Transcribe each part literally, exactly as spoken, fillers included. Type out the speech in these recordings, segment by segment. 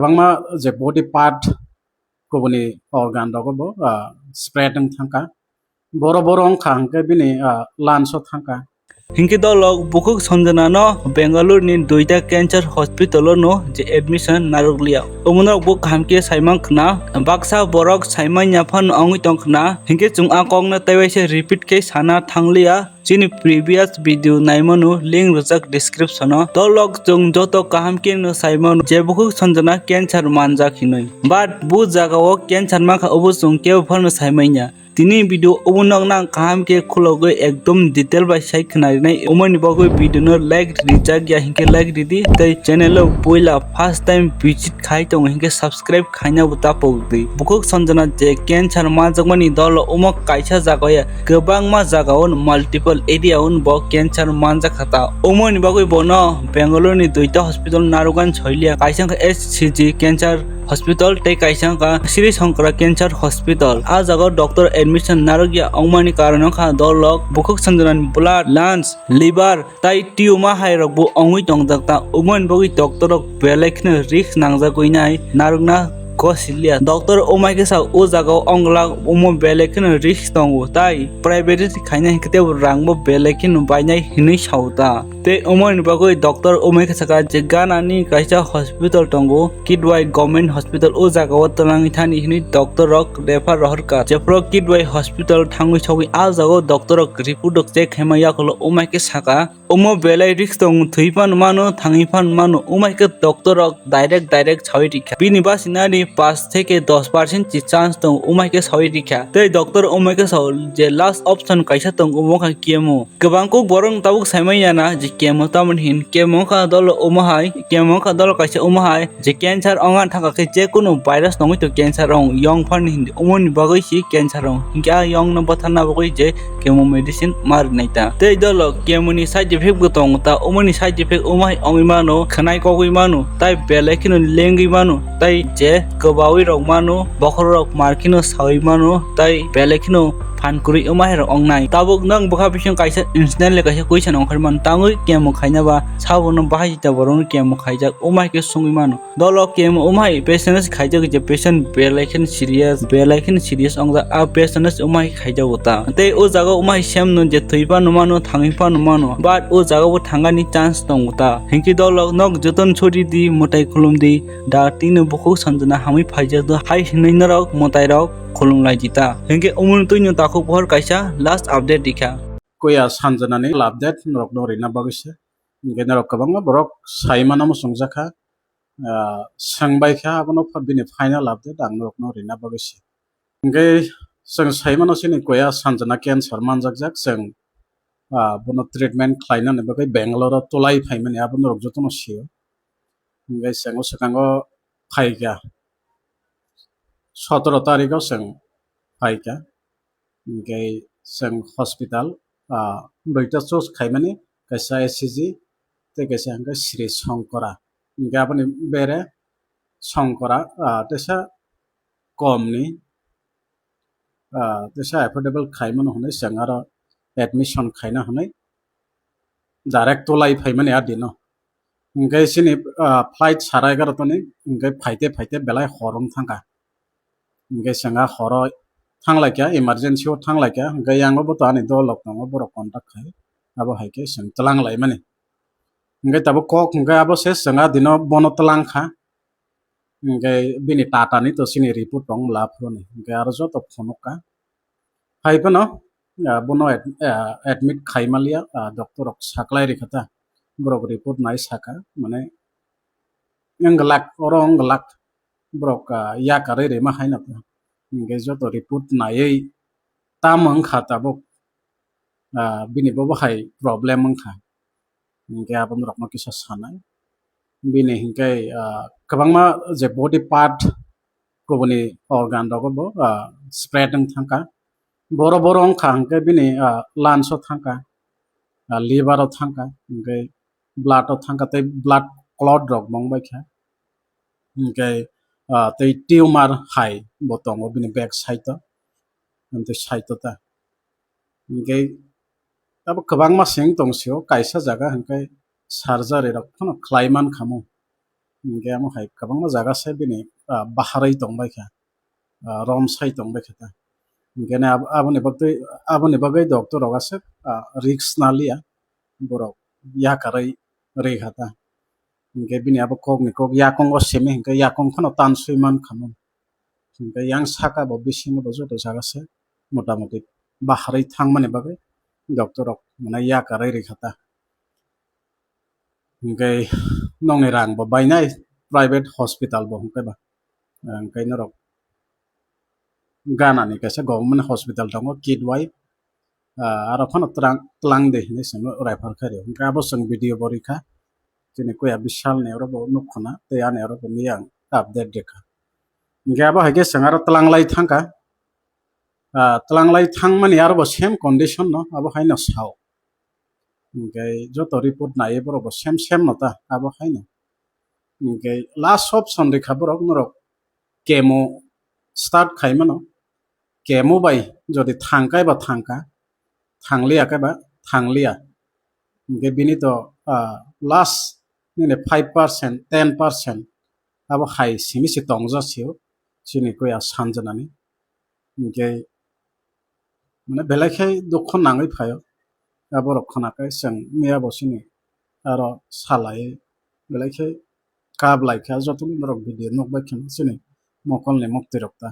Kwbangma je body part kubuni organ rogo bo, ah, spread wng thangkha. Boro boro wngkha hwnkhe bini, ah, lungs o thangkha. Hinkhe dolok bukhuk Sanjana no Bangalore ni duita cancer hospital o no je admission narwkliya. Omono bo kaham khe saimang khna, baksa borok saimanya phano wngwi tong khna. Hinkhe chwng a kok no teiwaisa repeat khe sana thangliya. Chini previous video naimano link rwjak description o. Dolok chwng joto kaham khe no saimano je bukhuk Sanjana cancer manjak hinwi. But bu jaga o cancer mankha obo chwng kebo phano saimanya. Tini video obo nok nang kaham khe khulogwi ekdom detail bai sai khna rinai. Umani bagwi video no like rijak ya hinkhe like ridi. Tei channel o puila first time visit khai tongo hinkhe subscribe khaina bo tapok di. Bukhuk Sanjana je cancer manjakmani dolo omo kaisa jaga ya kwbangma jaga o multiple area o bo cancer manjak kha ta. Umani bagwi bono Bangalore ni duita hospital narugan soiliya. Kaisa wngkha H C G cancer hospital tei kaisa wngkha Sri Shankara Cancer Hospital. A jaga o doctor admission narwkya wngmani karon wngkha dolok bukhuk Sanjana ni blood, lungs, liver tei tumor hai rok bo wngwi tongjak ta. Umani bagwi doctor rok belai kheno risk nangjagwi nai narwkna gosiliya. Doctor umai khe sa o jaga o wng glak omo belai kheno risk tongo tai private khaina hinkhe tei rang bo belai kheno bainai hinwi sao ta. Tei omo ni bagwi doctor umai khe saka je Ghana ni kaisa hospital tongo, Kidwai Government Hospital, o jaga o twlangwi thani hinwi doctor rok refer rohor kha. Jephuru Kidwai Hospital thangwi sogwi a jaga o doctor rok report rok check khaima yakulo umai khe saka, omo belai risk tongo, thwi phano mano, thangwi phano mano, umai khe doctor rok direct direct sawi rikha. Bini basinani pash theke dos percent chi chance tongo, umai khe sawi rikha. Tei doctor umai khe sao je last option kaisa tongo, omo kha chemo. Kwbang kuk borok tabuk saimanya na je chemo tamoni hin, chemo wngkha dolo omo hai, chemo wngkha dolo kaisa omo hai, je cancer wngna thangkha khe je kunu virus nongwi to cancer wng, yong phani hindi omoni bagwi si cancer wng. Hinkhe a yong no bwtharna bagwi je chemo medicine ma rwnai ta. Tei dolo chemo ni side effect bo tongo ta, omoni side effect omo hai wngwi mano, khwnai kogwi mano, tai belai kheno lengwi mano, tai je kwbawi rok mano, bokhorok mar kheno sawi mano, tai belai kheno phan kwrwi wngma hai rok wngnai. Tabuk nwng bwkha bising kaisa instant le kaisa question ongkhormani tangwi chemo khaina ba sabo no bahai jita borok no chemo khaijak wngma hai khe swngwi mano. Dolo chemo wngma hai patient khaijak je patient belai kheno serious, belai kheno serious wngjak a patient wngma hai khaijago ta. Tei o jaga wngma hai sem no je thwi phano mano, thangwi phano mano, but o jaga bo thangani chance tongo ta. Hinkhe dolo nok jotono sori di, mwtai khulum di, da tini bukhuk Sanjana hamwi phaijak do hai hinwi norok mwtai rok khulum lai di ta. Hinkhe umoni twino takhuk pohor kaisa last update rikha. Kuya Sanjana ni update norok no rina bagwi se. Hinkhe norok kwbangma borok sai mano muchungjak kha. Ah, swng bai kha abono pha bini final update ang norok no rina bagwi se. Hinkhe chwng sai mano chini kuya Sanjana cancer manjak jak chwng, ah, bono treatment khlainani bagwi Bangalore o tulai phaimani abo norok jotono sio. Hinkhe chwng o swkango phaikha, sotoro tarikh o chwng phaikha. Hinkhe chwng hospital, ah, duita choose khaimani, kaisa H C G tei kaisa hinkhe Sri Shankara. Hinkhe aboni bere Shankara, ah, teisa komni, ah, teisa affordable khaimano hwnwi chwng aro admission khaina hwnwi direct tulai phaimani a dino. Hinkhe chini, ah, flight sara egaroh toni, hinkhe phaite phaite belai hor wng thangkha. Hinkhe chwng a horo thanglaikha, emergency o thanglaikha, hinkhe yango bo to ani dolok tongo, borok contact khai, abo hai khe chwng twlang laimani. Hinkhe tabuk kok hinkhe abo se chwng a dino bono twlang kha. Hinkhe bini Tata ni to chini report tong la phuruni. Hinkhe aro joto phunuk kha. Hai phano, ah, bono ad-, ah, admit khai maliya, ah, doctor rok saklai rikha ta. Borok report nai saka, mane, wng glak, oro wng glak. Borok, ah, yakarwi rima hai no. Hinkhe joto report naiwi tamo wngkha tabuk, ah, bini bobo hai problem wngkha. Hinkhe abo norokno kisa sanai. Bini hinkhe, ah, kwbangma je body part kubuni organ rogo bo, ah, spread wng thangkha. Boro boro wngkha hinkhe bini, ah, lungs o thangkha, ah, liver o thangkha, hinkhe blood o thangkha tei blood clot rok bo wngbaikha. Hinkhe, ah, tei tumor hai bo tongo bini back side o, tei side o ta. Hinkhe abo kwbangma seng tong sio, kaisa jaga hinkhe surgery rok phano khlai man khamu. Hingke amo hai kwbangma jaga se bini, ah, baharwi tongbai kha, ah, rom sai tongbai kha ta. Hingke ne abo-, aboni bagwi, aboni bagwi doctor rok aswk, ah, risk na liya, borok yakarwi rwi kha ta. Hingke bini abo kok ni kok yakungo simi hingke yakung phano tanswi man kha mo. Hingke yang saka bo bisingo bo joto jaga se mota moti baharwi thangmani bagwi doctor rok mane yakarwi rwi kha ta. Hingke nokni rang bo bainai private hospital bo hingke ba. Hingke norok Ghana ni kaisa government hospital tongo, Kidwai, ah, aro phano tlang, tlang de hinwi chwngno refer khaio. Hingke abo chwng video bo rikha, chini kuya bishal ni oro bo nukkha na, tei ani oro bo miyang update rikha. Hingke abo hai khe chwng aro tlanglai thangkha, ah, tlanglai thangmani aro bo same condition no, abo haino sao. Hingke joto report naiwi borok bo same same no ta, abo haino. Hingke last option rikha borok norok chemo start khaimano, chemo bai jodi thangkai ba thangka, thangliya kai ba thangliya, hingke bini to, ah, last nini five percent, ten percent abo hai simi se tongja sio, chini kuya sanjanani. Hingke mane belai khe dukhu nangwi phaio. Aborok khwnakhai chwng miya bo chini aro salai belai khe kap lai kha, joto ni norok video nukbai khe chini mokolni muktwi rok ta.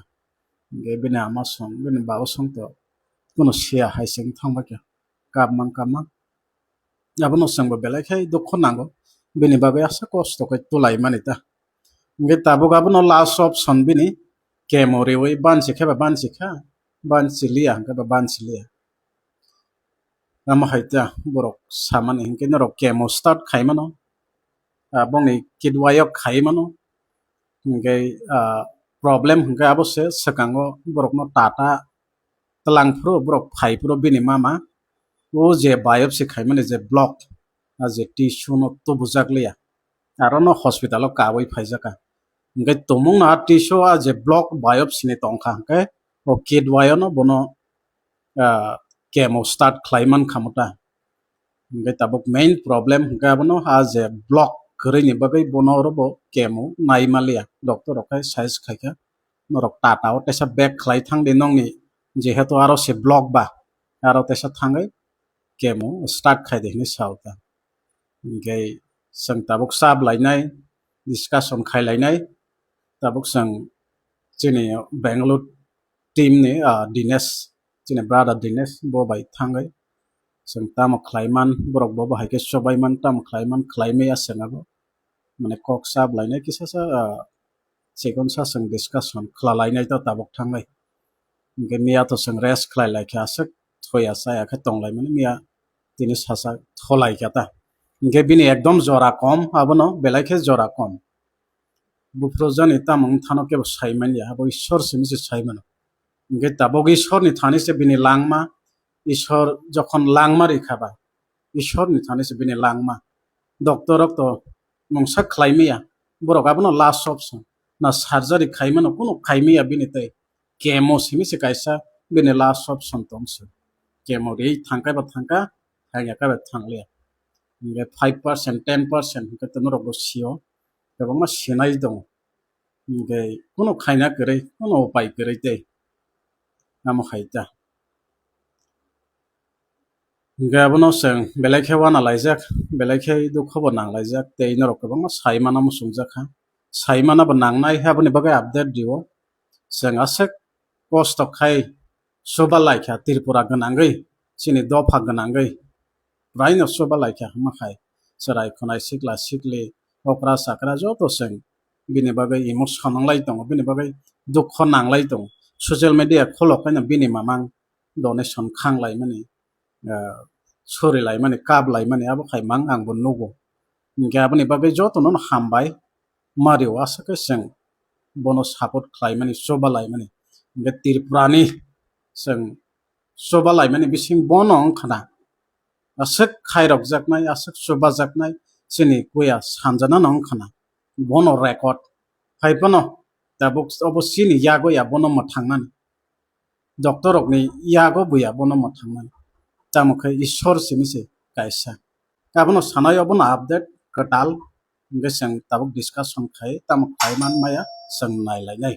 Hingke bini ama song, bini baba song to kuno siya hai se wng thang bai kha, kap mang kap mang. Abono chwngbo belai khe dukhu nango, bini bagwi aswk kosto khe twlai mani ta. Hingke tabuk abono last option bini chemo riwi bansi khe ba bansi kha, bansi liya hingke ba bansi liya. Amo hai ta borok samani hingke norok chemo start khaimano, ah, bongni kidwai o khaimano, hingke, ah, problem hingke abo se swkango borokno tata twlang phuru borok phai phuru bini mama o je biopsy khaimani je block, a je tissue no tubujak liya, aro no hospital o kawi phaijak kha. Hingke tumung no a tissue a je block biopsy ni tongkha hingke o kidwai o no bono, ah, chemo start khlai man kha mo ta. Hingke tabuk main problem hingke abono a je block kwrwi ni bagwi bono oro bo chemo nai maliya, doctor rok khai size khaikha norok tata o teisa bag khlai thang di nongni, jehetu aro se block ba, aro teisa thangwi chemo start khai di hinwi sao ta. Hingke chwng tabuk chap lainai, discussion khai lainai, tabuk chwng chini Bangalore team ni, ah, Dinesh, chini brother Dinesh, bo bai thangwi chwng tamo khlai man, borok bo, bo hai khe chobai man, tamo khlai man, khlai maya chwng abo. Mane kok chap lainai kisa sa, ah, chikon sa chwng discussion khwla lainai ta tabuk thangwi. Hingke miya to chwng rest khlai lai khe aswk thoya chaya khe tong lai mani miya tini sasak tholai kha ta. Hingke bini ekdom jora kom, abono belai khe jora kom. Buphuru jani tamo wng thano kebo sai manya, abo Ishwar simi se sai mano. Hingke tabuk Ishwar ni thani se bini langma, Ishwar jokhon langma rikha ba, Ishwar ni thani se bini langma. Doctor rok to mungsa khlai maya, borok abono last option. Na surgery khai mano, kunu khai maya bini tei. Chemo simi se kaisa bini last option tong se. Chemo ri thangkai ba thangka, thangya kai ba thangliya. Hingke five percent, ten percent hingke to norok bo sio. Kwbangma sinai tongo. Hingke kunu khaina kwrwi, kunu upai kwrwi tei. Amo hai ta. Hingke abono chwng belai khe wana laijak, belai khe dukho bo nang laijak, tei norok kwbangma sai mano muchungjak kha. Sai mano bo nangnai, aboni bagwi update rio. Chwng aswk kosto khai chuba lai kha Tripura gwnangwi, chini dopha gwnangwi. Praino chuba lai kha hwnma khai. Chwrai khwnai sikla sikli, okra chakra joto chwng bini bagwi emotion wnglai tongo, bini bagwi dukho nanglai tongo. Social media khulok haino bini mamang donation khang laimani, ah, sori laimani, kap laimani, abo khai mang ang bo nugo. Hingke aboni bagwi jotono hambai mario, aswk khe chwng bono support khlaimani, chuba laimani. Hingke Tripura ni chwng chuba laimani bising bono wngkha na. Aswk khairokjaknai, aswk chubajaknai chini kuya sanjanano wngkha na. Bono record. Hai phano tabuk obo chini yago ya bono mwthangnani. Doctor rokni yago buya bono mwthangnani. Tamo khe Ishwar simi se kaisa. Abono sanai obono update kwtal. Hwnkhe chwng tabuk discussion khai tamo khai man maya chwng nailainai.